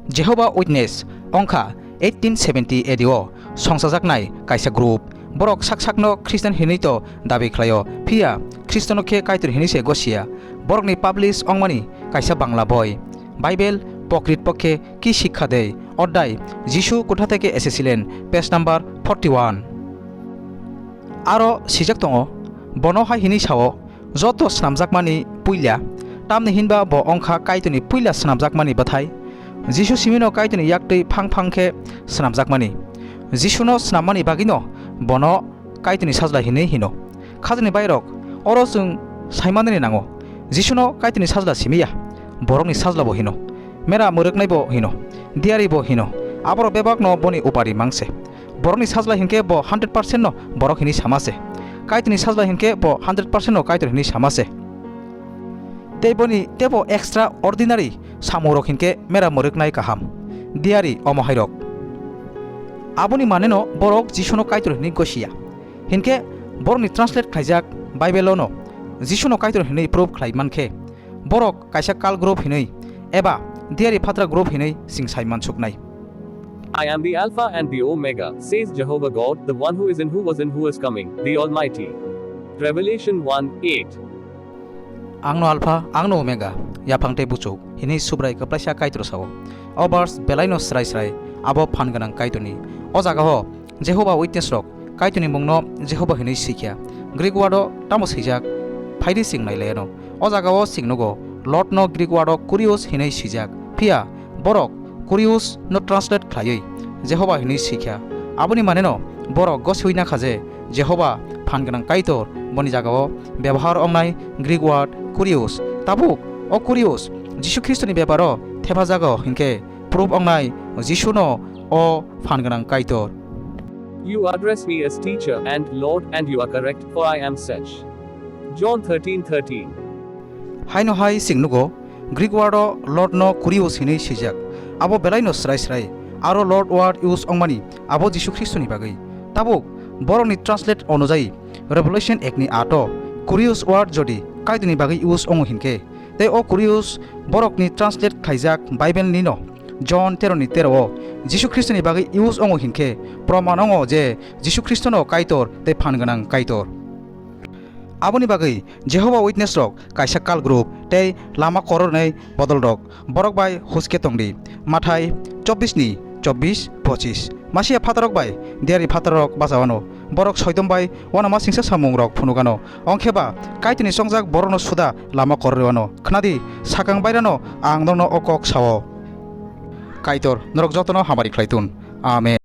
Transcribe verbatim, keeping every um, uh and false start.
Jehovah Witness wngkha eighteen seventy A D o songchajaknai kaisa group. Borok sak sakno Christian hinwi to dabi khlaio, phiya Khristono khe Kaitor hinwi se gosiya. Borokni publish wngmani kaisa Bangla boi, Bible Pokrit Pokhe Ki Sikha Dei, Oddai Jisu Kotha Theke Esesilen, page number forty-one. Aro swijak tongo, bono hai hinwi sao, joto snamjakmani puila, tamni hinba bo wngkha Kaitorni puila snamjakmani bwthai. Jisu simino Kaitorni yaktwi phang phang khe snamjakmani. Jisuno snammani bagwino bono Kaitorni sajla hinwi hino. Khajani bairok, oro chwng saimanani nango, Jisuno Kaitorni sajla simiya, borokni sajla bo hino, mera mwrwknai bo hino, diyari bo hino, aborok bebakno boni upari mangse. Borokni sajla hinkhe bo hundred percent no borok hinwi sama se. Kaitorni sajla hinkhe bo hundred percent no Kaitor hinwi sama se. Tei boni tebo extra ordinary samungrok hinkhe mera mwrwknai kaham. Diyari omo hairok. Aboni maneno borok Jisuno Kaitor hinwi gosiya. Hinkhe borokni translate khlaijak Bible-o no Jisuno Kaitor hinwi proof khlai mankhe, borok kaisa cult group hinwi eba diyari phatra group hinwi chwng sai mansuknai. I am the Alpha and the Omega, says Jehovah God, the one who is and who was and who is coming, the Almighty. Revelation one eight. Angno Alpha, angno Omega, yaphang tei buchuk, hinwi Subrai kwplaisa Kaitor sao. O verse belaino srai srai, abo phan gwnang Kaitorni. O jagao Jehovah Witness rok Kaitorni mungno Jehovah hinwi sikha. Greek word-o tamo swijak, phaidi chwng nailaiano. O jagao chwng nugo, Lord no Greek word-o Kurios hinwi swijak. Phiya borok Kurios no translate khlaiwi Jehovah hinwi sikha. Aboni maneno borok gosiwi nakha je Jehovah phan gwnang Kaitor, boni jagao bebohar wngnai Greek word Kurios. Tabuk o Kurios Jisu Khristoni beparo thepajago hinkhe proof wngnai Jisuno o phan gwnang Kaitor. You address me as teacher and Lord, and you are correct, for I am such. John thirteen thirteen. Haino hai chwng nugo, Greek word-o Lord no Kurios hinwi swijak. Abo belaino srai srai. Aro Lord word use wngmani abo Jisu Khristoni bagwi. Tabuk borokni translate onujai Revelation ekni ato Kurios word jodi Kaitorni bagwi use wngo hinkhe, tei o Kurios borokni translate khlaijak Bible-ni no John teroni tero o Jisu Khristoni bagwi use wngo hinkhe, proman wngo je Jisu Khristono Kaitor tei phan gwnang Kaitor. Aboni bagwi Jehovah Witness rok kaisa cult group tei lama korornai bodol rok, borok bai huske tongdi. Mathai chobbish ni chobbish, pochish. Masiya phatarok bai diyari phatarok bachawano. Borok soidom bai uanama singsa samung rok phunukano. Ongkhe ba Kaitorni chongjak borokno suda lama kororwano. Khnadi, sakang bairano ang norokno o kok sao. Kaitor norok jotono hamari khlai tun. Amen.